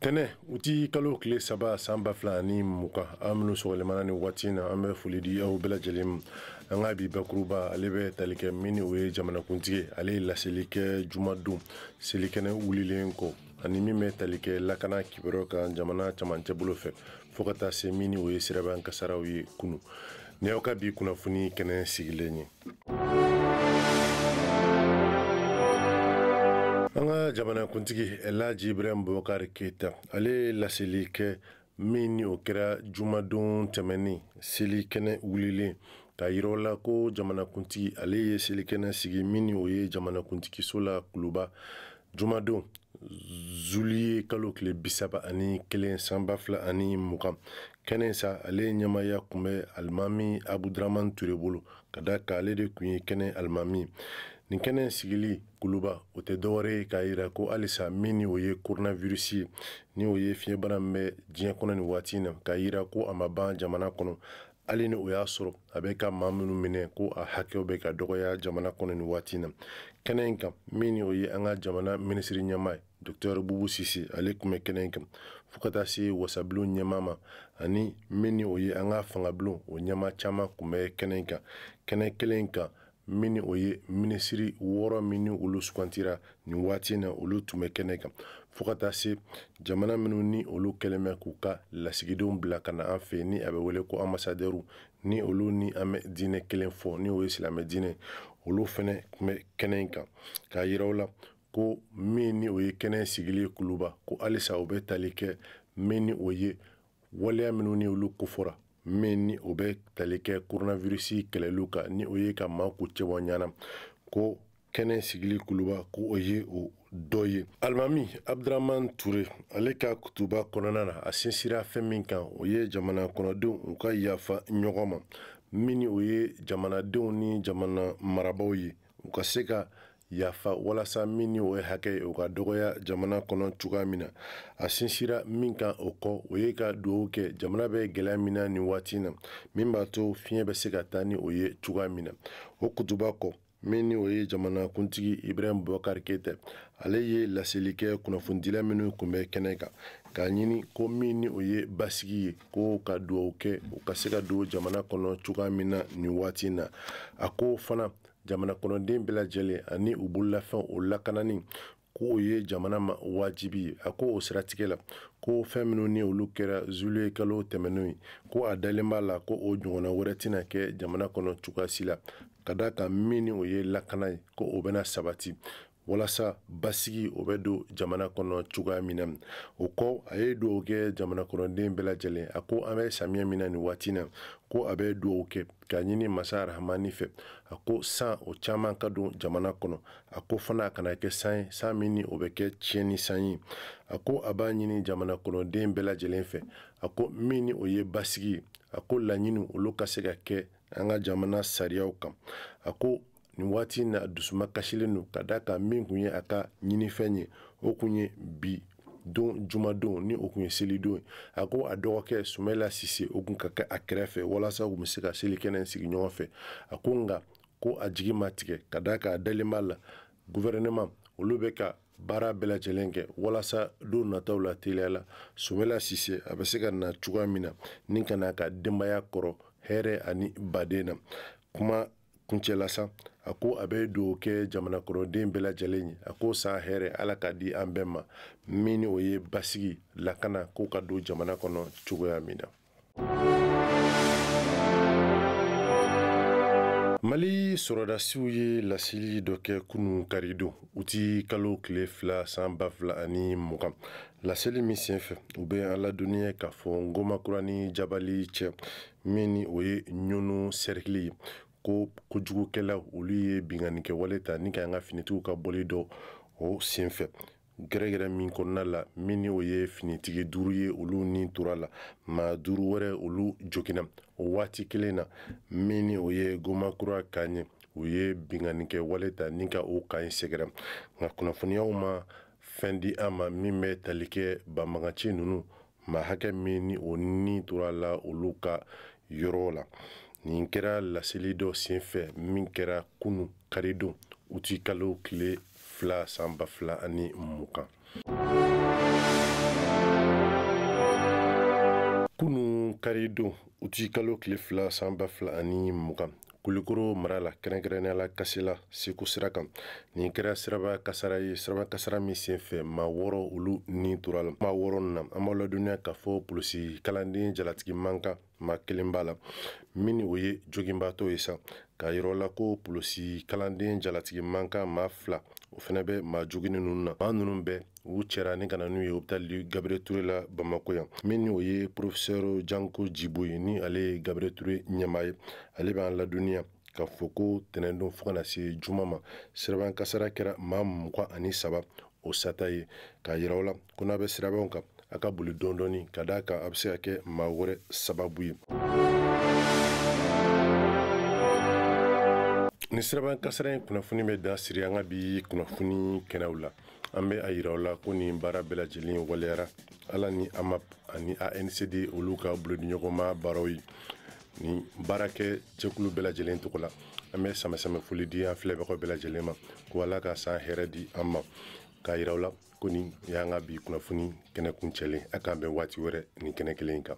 Tɛnɛ uti kalo tile 3 san 2020 an minnu sɔgɔlemana ni waati in na an bɛ foli di aw bɛɛ lajɛlen ma. An ka bi bakuruba ale bɛ tali kɛ min ni o ye jamanakuntigi ale ye laseli kɛ jumadon selikɛnɛ wulilen kɔ ani min bɛ tali kɛ lakana kibaruyaw kan jamana camancɛ bolo fɛ fo ka taa se min ni o ye siraban kasaraw ye kunu. Ni aw ka bi kunnafoni kɛnɛ sigilen ye. An ka jamanakuntigi Elhaji Ibrahim Boubacar Keita ale ye laseli kɛ min ni o kɛra jumadon tɛmɛnen selikɛnɛ wulilen k'a yira o la ko jamanakuntigi ale ye selikɛnɛ sigi min ni o ye jamanakuntigiso la Kuluba jumadon zuliye kalo tile 31 san 2020. Kɛnɛ sa ale ɲɛmaaya tun bɛ alimami Abudramani Ture bolo ka da kan ale de tun ye kɛnɛ alimami. Nin kɛnɛ sigili Kuluba o tɛ dɔwɛrɛ ye k'a yira ko halisa min ni o ye coronavirus ye ni o ye fiɲɛbana min bɛ diɲɛ kɔnɔ nin waati in na k'a yira ko a ma ban jamana kɔnɔ hali ni o y'a sɔrɔ a bɛ ka maa minnu minɛ ko a hakɛw bɛ ka dɔgɔya jamana kɔnɔ nin waati in na. Kɛnɛ in kan min ni o ye an ka jamana minisiri ɲɛmaa ye Docteur Boubou Cissé ale tun bɛ kɛnɛ in kan fo ka taa se wasabulon ɲɛmaa ma ani min ni o ye an ka fangabulon o ɲɛmaa caman tun bɛ kɛnɛ in kan. Kɛnɛ kelen in kan min ni o ye minisiri 6 min ni olu sugantira nin waati in na olu tun bɛ kɛnɛ kan fo ka taa se jamana minnu ni olu kɛlen bɛ k'u ka lasigidenw bila ka na an fɛ yen ni a bɛ wele ko ambassadɛriw ni olu ni an bɛ diinɛ kelen fɔ ni o ye silamɛ diinɛ olu fɛnɛ tun bɛ kɛnɛ in kan k'a yira u la ko min ni o ye kɛnɛ sigili Kuluba ko halisa o bɛ tali kɛ min ni o ye waleya minnu ni olu kofɔra min ni o bɛ tali kɛ coronavirus kɛlɛliw kan ni o ye ka maa ku cɛbɔ ɲana ko kɛnɛ sigili Kuluba ko o ye o dɔ ye. Alimami Abdramane Touré ale ka kutuba kɔnɔna na a sinsira fɛn min kan o ye jamana kɔnɔdenw u ka yafa ɲɔgɔn ma min ni o ye jamanadenw ni jamana marabaaw ye u ka se ka yafa walasa min ni o ye hakɛ ye o ka dɔgɔya jamana kɔnɔ cogoya min na. A sinsira min kan o kɔ o ye ka dugawu kɛ jamana bɛ gɛlɛya min na nin waati in na min b'a to fiɲɛ bɛ se ka taa ni o ye cogoya min na. O kutuba kɔ min ni o ye jamanakuntigi Ibrahim Boubacar Keita ale ye laseli kɛ kunnafonidila minnu tun bɛ kɛnɛ kan k'a ɲini ko min ni o ye basigi ye ko ka dugawu kɛ o ka se ka don jamana kɔnɔ cogoya min na nin waati in na. A ko fana jamana kɔnɔden bɛɛ lajɛlen ani u bololafɛnw o lakanani ko o ye jamana ma wajibi ye. A ko o siratigɛ la ko fɛn minnu ni olu kɛra zuliye kalo tɛmɛnenw ye ko a dalen b'a la ko o ɲɔgɔnna wɛrɛ tɛna kɛ jamana kɔnɔ cogoya si la ka d'a kan min ni o ye lakana ye ko o bɛna sabati walasa basigi o bɛ don jamana kɔnɔ cogoya min na. O kɔ a ye dugawu kɛ jamana kɔnɔden bɛɛ lajɛlen. A ko an bɛ samiyɛ min na nin waati in na ko a bɛ dugawu kɛ k'a ɲini masa Rahamani fɛ. A ko san o caman ka don jamana kɔnɔ. A ko fana a kana kɛ san ye san min ni o bɛ kɛ tiɲɛni san ye. A ko a b'a ɲini jamana kɔnɔden bɛɛ lajɛlen fɛ. A ko min ni o ye basigi ye a ko laɲini olu ka se ka kɛ an ka jamana sariyaw kan. A ko nin waati in na dusuma kasilen don ka d'a kan min kun ye a ka ɲinifɛn ye o kun ye bi don jumadon ni o kun ye selidon ye. A ko a dɔgɔkɛ Soumaïla Cissé o kun ka kɛ a kɛrɛfɛ walasa u kun bɛ se ka selikɛnɛ sigi ɲɔgɔn fɛ. A ko nka ko a jigi ma tigɛ ka d'a kan a dalen b'a la gouvernement olu bɛ ka baara bɛɛ lajɛlen kɛ walasa don nataw la teliya la Soumaïla Cissé a bɛ se ka na cogoya min na ni ka n'a ka denbaya kɔrɔ hɛrɛ ani baden na. Kuma kuncɛla sa a ko a bɛ dugawu kɛ jamana kɔnɔden bɛɛ lajɛlen ye. A ko san hɛrɛ Ala ka di an bɛɛ ma min ni o ye basigi lakana k'o ka don jamana kɔnɔ cogoya min na. Mali sɔrɔdasiw ye laseli dɔ kɛ kunun karidon uti kalo tile 2 san 2020. Laseli min senfɛ u bɛ an ladɔnniya k'a fɔ Ngomakura ni Jabali cɛ min ni o ye Ɲɔnɔ cercle ye ko kojugukɛlaw olu ye binkannikɛwale ta ni k'an ka finitigiw ka bɔli dɔ o senfɛ gɛrɛgɛrɛ min kɔnɔna la min ni o ye finitigi 5 ye olu ni tora la maa 5 wɛrɛ olu joginna o waati kelen na min ni o ye Gomakura kan ye u ye binkannikɛwale ta ni ka o kan in sɛgɛrɛ. Nka kunnafoniyaw ma fɛn di an ma min bɛ tali kɛ banbagaci ninnu maa hakɛ min ni o ni tora la olu ka yɔrɔ la. Nin kɛra laseli dɔ senfɛ min kɛra kunu karidon uti kalo tile 2 san 2020. Kari don, uti kalo tile 2 san 2020, Kulikoro mara la, kɛrɛnkɛrɛnnenya la Kasela Segu sira kan, nin kɛra siraba kasara ye, siraba kasara min senfɛ maa 6 olu ni tora la. Maa 6 na, an b'a ladɔnniya k'a fɔ polisi kalanden jalatigi mankan maa kelen b'a la, min o ye joginbaatɔ ye sa. K'a yira la ko polisi kalanden jalatigi mankan maa 2 o fana bɛ maa joginni ninnu na. Maa ninnu bɛɛ u cɛra ni ka na n'u ye hôpital Gabriel Touré la Bamako yan. Min o ye professeur Janko Jibo ye, ni ale ye Gabriel Touré ɲɛmaa ye, ale b'an ladɔnniya k'a fɔ ko tɛnɛndon fo ka na se juma ma, siraban kasara kɛra maa 23 o sata ye. K'a yira aw la ko n'a bɛ sirabanw kan, a ka boli dɔɔni dɔɔni, ka d'a kan a bɛ se ka kɛ maa wɛrɛ sababu ye. Ni siraban kasara in kunnafoni bɛ da siri an ka bi kunnafoni kɛnɛw la. An bɛ a yira aw la ko nin baara bɛɛ lajɛlen waleyara Ala ni AMAP ani ANCD olu ka bolodiɲɔgɔnma baaraw ye. Ni baarakɛ jɛkulu bɛɛ lajɛlen tɔgɔ la, an bɛ sama-sama foli di an filɛbagaw bɛɛ lajɛlen ma, ko Ala ka san hɛrɛ di an ma. K'a yira aw la ko nin y'an ka bi kunnafoni kɛnɛ kuncɛlen, a k'an bɛn waati wɛrɛ nin kɛnɛ kelen in kan.